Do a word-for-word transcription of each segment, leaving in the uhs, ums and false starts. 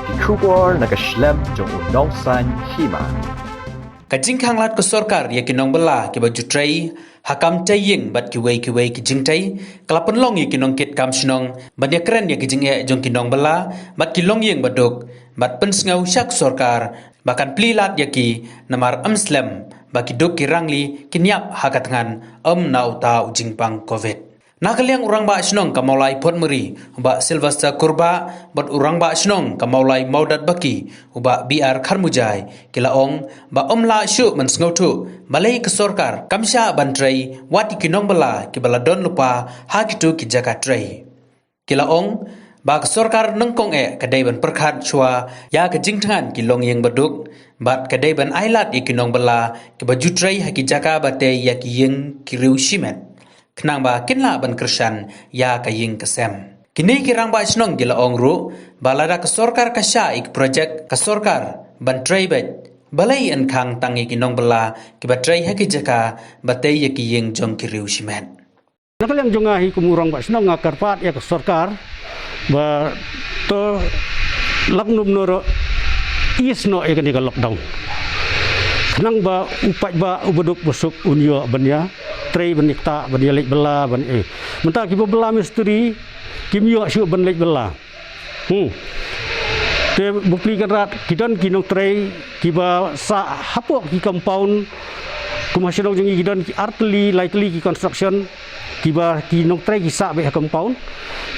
Ki khubor na ka shlem jong u nongsan hima. Ka jingkhanglad ka sorkar ïa ki nongbylla kiba ju trei ha kam tei ïing bad kiwei kiwei ki jingtei ka la pynlong ïa ki nongkit kam shnong ban ïakren ïa ki jingeh jong ki nongbylla bad ki longïing baduk bad pynsngew sha ka sorkar ba kan plie lad ïa ki namar ym slem ba ki duk ki rangli kin ïap ha ka thngan ym na uta u jingpang covid. Na ka liang u rangbah shnong ka Mawlai Port Miri, u Bah Sylvester Kurbah, bad u rangbah shnong ka Mawlai Mawdat Baki, u Bah B R Kharmujai, ki la ong ba ym lah shuh ban sngewthuh balei ka sorkar kam shah ban trei wat ïa ki nongbylla kiba la don lypa ha kito ki jaka trei. Ki la ong ba ka sorkar nyngkong eh ka dei ban pyrkhat shuwa ïa ka jingthngan ki longïing baduk bad ka dei ban ailad ïa ki nongbylla kiba ju trei ha ki jaka ba tei ïa ki ïing ki riew shimet khnang ba kin lah ban kyrshan ïa ka ïing ka sem. Kine ki rangbah shnong ki la ong ruh ba lada ka sorkar ka shah ïa ki projek ka sorkar ban trei beit, balei yn khang tang ïa ki nongbylla kiba trei ha ki jaka ba tei ïa ki ïing jong ki riew shimet. Na ka liang jong nga hi kum u rangbah shnong nga kyrpad ïa ka sorkar ba to lak num noro is noh ïa kane ka lockdown. Khnang ba u paidbah u baduk basuk un ïoh ban ïa trei ban ïa ktah ban ïa leit bylla ban eh. Mynta kiba bylla mistri kim ïoh shuh ban leit bylla. Hmm. Te bapli kynrad ki don ki nongtrei kiba sah hapoh ki compound. Kum ha shnong jong ngi ki don ki artylli laitylli ki construction kiba ki nongtrei ki sah beit ha compound.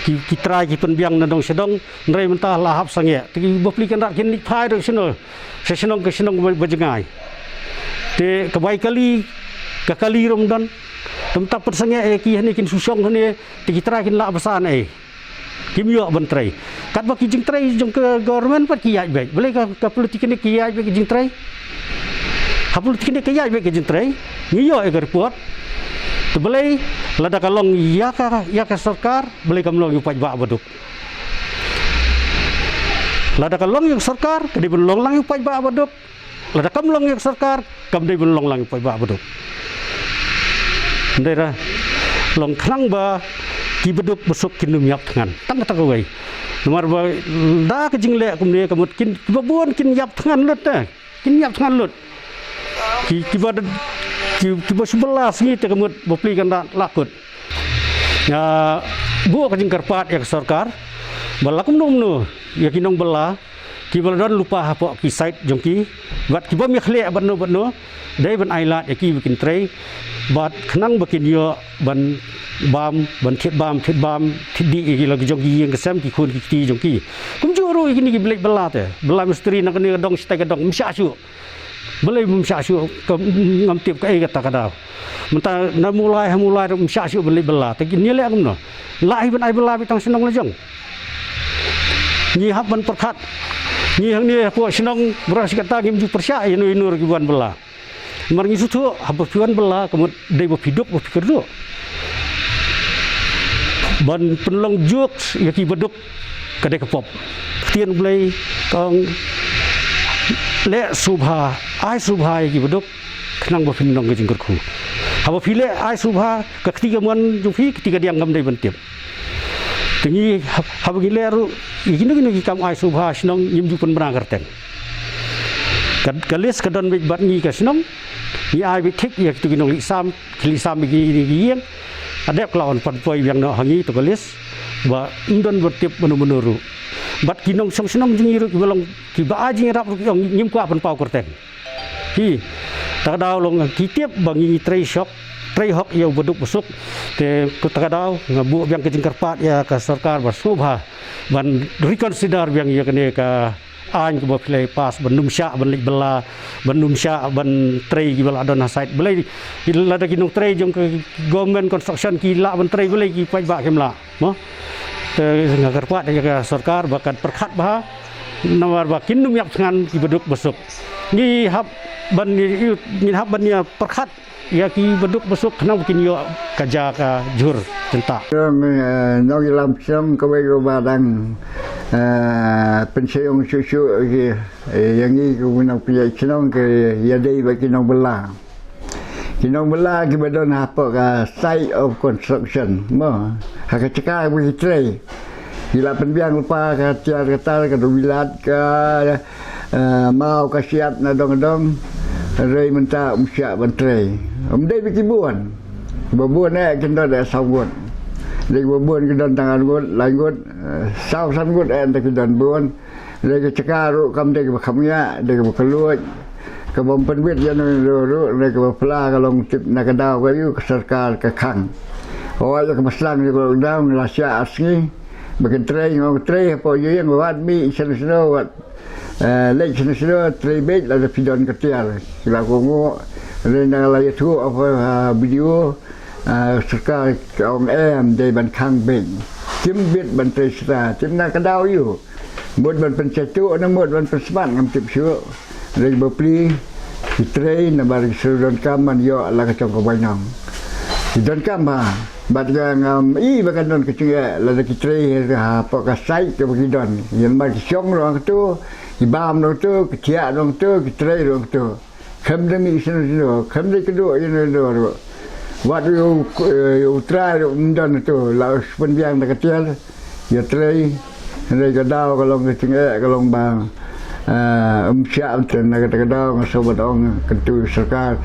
Ki, ki trai ki pynbiang na dong sha dong. Hynrei mynta la hap sangeh. Te ki bapli kynrad kin leit phai ruh shano sha shnong ka shnong ba, ba jngai. Te ka bai kali ka kali ruh ym don. Te mynta pynsangeh ïa ki hangne kin shu shong hangne te ki trai kin lah basa naei. Kim ïoh ban trei. Katba ki jingtrei jong ka government pat ki ïaid beit. Balei ka, ka polytechnic ki ïaid beit ki jingtrei? Ha polytechnic ki ïaid beit ki jingtrei. Ngi ïoh ïa ka report. Te balei lada ka long ïa ka, ïa ka sorkar, balei kam long ïa u paidbah baduk? Lada ka long ïa ka sorkar, ka dei ban long lang ïa u paidbah baduk. Lada kam long ïa ka sorkar kam dei ban long lang ïa u paidbah baduk. Hynrei da long khnang ba ki baduk basuk kin ym ïap thngan tang kata kawei. Namar ba da ka jingleh kumne ka mut kin kiba bun kin ïap thngan lut te. Kin ïap thngan lut. Ki, kiba ki, kiba shu bylla sngi te ka mut bapli kynrad la kut. Nga buh ka jingkyrpad ïa ka sorkar ba la kumno kumno ïa ki nongbylla kiba la don lypa hapoh ki site jong ki bad kiba ym ïakhleh bad no bad no dei ban ailad ïa ki ba kin trei bad khnang ba kin ïoh ban bam ban thied bam thied bam thied dih ïa ki la ki jong ki ïing ki sem ki khun ki kti jong ki. Kumjuh ruh ïa kine ki ba leit bylla te bylla mistri na kane ka dong shatai ka dong ym shah shuh. Balei ym shah shuh ka ngam tip kaei kata ka daw. Mynta na Mawlai ha Mawlai ruh ym shah shuh ban leit bylla. Te kin ïa leh kumno? Lah hi ban ai bylla beit tang shnong la jong. Ngi hap ban pyrkhat. Ngi hangne hapoh shnong baroh shi katta ngim ju pyrshah ïano ïano ruh ki wan bylla. Namar ngi sngewthuh haba phi wan bylla ka mut dei ba phi duk ba phi kyrduh. Ban pynlong juk ïa ki baduk ka dei ka pop. Ktien Blei ka ong leh sngewbha ai sngewbha ïa ki baduk khnang ba phin long ka jingkyrkhu. Haba phi leh ai sngewbha ka kti kamon jong phi kti kadiang kam dei ban tip. Te ngi hab- haba ngi leh ruh ïa kino kino ki kam ai sngewbha shnong ngim ju pynbna kyrteng. Ka, ka list ka don beit bad ngi ka shnong. Ngi ai beit thik ïa kito ki nongleit sam ki leit sam ïa ki ïing. Hadep ka la wan pan poi biang noh ha ngi to ka list ba ym don ban tip mano mano ruh. Bad ki nongshong shnong jong ngi ruh kiba long kiba ai jingïarap ruh ki ong ngim kwah pynpaw kyrteng. Hi, ta ka daw long ki tip ba ngi trei shok trei hok ïa u baduk basuk. Te ko ta ka daw nga buh biang ka jingkyrpad ïa ka sorkar ba sngewbha ban reconsider biang ïa kane ka aiñ kaba phi la pass ban ym shah ban leit bylla ban ym shah ban trei kiba la don ha site. Balei lada ki nongtrei jong ka government construction ki lah ban trei balei ki paidbah kim lah. Mo. Te nga kyrpad ïa ka sorkar ba kan pyrkhat bha namar ba kin ym ïap thngan ki baduk basuk. Ngi hap ban ngi hap ban ïa pyrkhat ïa ki baduk basuk khnang ba kin ïoh ka ja ka jhur jynta. Nongïalam shnong kawei ruh ba dang pynshitom shuh shuh ïa ngi ki nongpynïaid shnong ki ïadei bad ki nongbylla. Ki nongbylla kiba don hapoh ka site of construction mo ha ka jaka ba ki trei. Ki la pynbiang lypa ka tiar ka tar, ka dewbilat, ka, eh, maw, ka shyiap na dong dong. Hynrei mynta um shah ban trei. Um dei ba ki bun. Ba bun eh kin don eh saw ngut. Dei ba bun ki don tang ar ngut, lai ngut, eh, saw san ngut eh, ynda ki don bun. Dei ka jaka ruh kam dei kaba khamiah, dei kaba kylluid, kaba ym pynbit ïa no ruh, dei kaba pla, ka long tip na ka daw ka ïoh ka sorkar ka khang. Hooid, ïa kaba slang ïa ka lockdown la shah ar sngi ba kin trei, nga ong trei hapoh ïing, wat mih shano shano, wat, eh, leit shano shano, trei beit lada phi don ka tiar. Ki la kohnguh. Hynrei nga la ïathuh hapoh, ah, B D O, ah, sorkar ka ong em, dei ban khang beit. Kim bit ban trei shuh, tip na ka daw ïoh. Mut ban pynshai tuh ne mut ban pynsmat ngam tip shuh. Hynrei bapli ki trei namar ki shu donkam ban ïoh la ka jong ka bainong. Ki donkam bha. Bad ka ngam i ba kan don ka jingeh lada ki trei hapoh ka site kaba ki don. Ïa namar ki shong ruh hangto, ki bam ruh hangto, ki thiah ruh hangto, ki trei ruh hangto. Khlem da mih shano shano, khlem da kynduh ïano ïano ruh. Wat ïa u, ïa u trai ruh um don, to la u pynbiang da ka tiar ïa trei. Hynrei ka daw ka long ka jingeh, ka long ba, eh, um shah, te na kata ka daw nga sngewbha ong kyntu sorkar.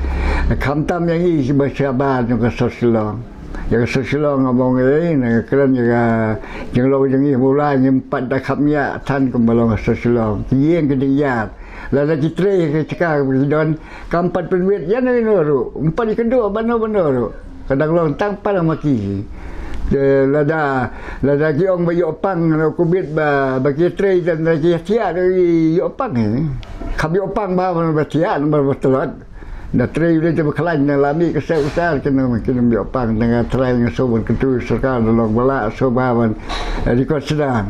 Khamtam ïa ngi kiba shabar jong ka sor Shillong. Ïa ka sor Shillong ngam ong ei, nga kren ïa ka jinglong jong ngi, mula ngim pat da kham ïa than kumba long ka sor Shillong. Ki ïing ki dang ïaid. Lada ki trei ha ka jaka kaba ki don, kam pat pynbit ïano ïano ruh, ym pat ïakynduh bano bano ruh. Ka dang long tang para ma ki. Te lada, lada ki ong ba ïoh pang, no, covid ba, ba ki trei, te lada ki thiah ruh ïoh pang, eh. Kam ïoh pang ba, ba thiah, ba, ba tlot. Da trei u dei te ba khlaiñ, na la mih ka sep u sar, kin ym, kin ym ïoh pang. Te nga trai, nga sngewbha ban kyntu sorkar, da long ba lah sngewbha ban, eh, reconsider.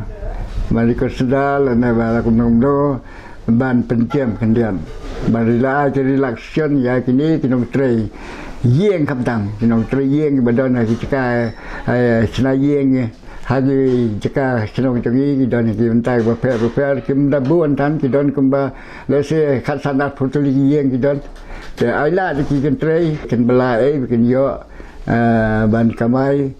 Ban reconsider lane ba la kumno kumno ban pynjem khyndiat, ban rela-, ai ka relaxation ïa kine ki nongtrei ïing khamtam, ki nongtrei ïing kiba don ha ki jaka, eh, shna ïing, ha ki jaka shnong jong ngi, ki don ha ki bynta kiba pher bapher, kim da bun than, ki don kumba, lehse khatsan arphew tylli ki ïing ki don. Te ai lad ïa ki kin trei, kin bylla ei ba kin ïoh, eh, ban kamai.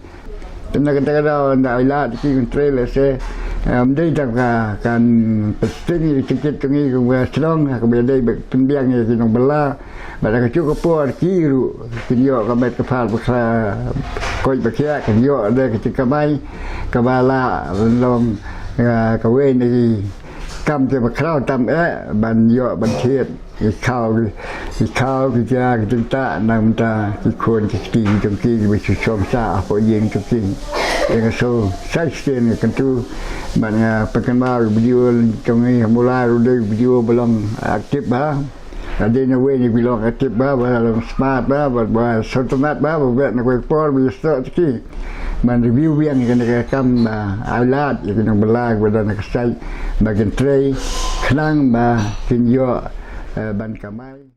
Te na kata ka daw, ynda ai lad ïa ki kin trei, lehse, eh, ym dei tang ka, kan pynting ïa ki jingkit jong ngi kum ka shnong, ha kaba ïadei bad pynbiang ïa ki nongbylla. Bad ha kajuh ka por ki ruh kin ïoh ka met ka phad bakla, koit bakhiah, kin ïoh da ka jingkamai kaba lah ban long, eh, kawei na ki kam kiba khraw tam eh ban ïoh ban thied. Ki khaw, ki khaw, ki jia, ki jingtah, na ka bynta ki khun ki kti jong ki kiba shu shong sah hapoh ïing jong ki. Ïa nga shu shai shisien nga kyntu, bad nga pynkynmaw ïa u B D O jong ngi, ha Mawlai ruh dei u B D O ba long active bha. Ka dei na wei na ki ba long active bha, ba long smart bha, ba, ba sngewtynnat bha, ba beh na kawei ka por ba ïa sdang ïa ki. Ban review biang ïa kane ka kam, ba ai lad ïa ki nongbylla ba don ha ka site ba kin trei khnang ba kin ïoh, eh, ban kamai.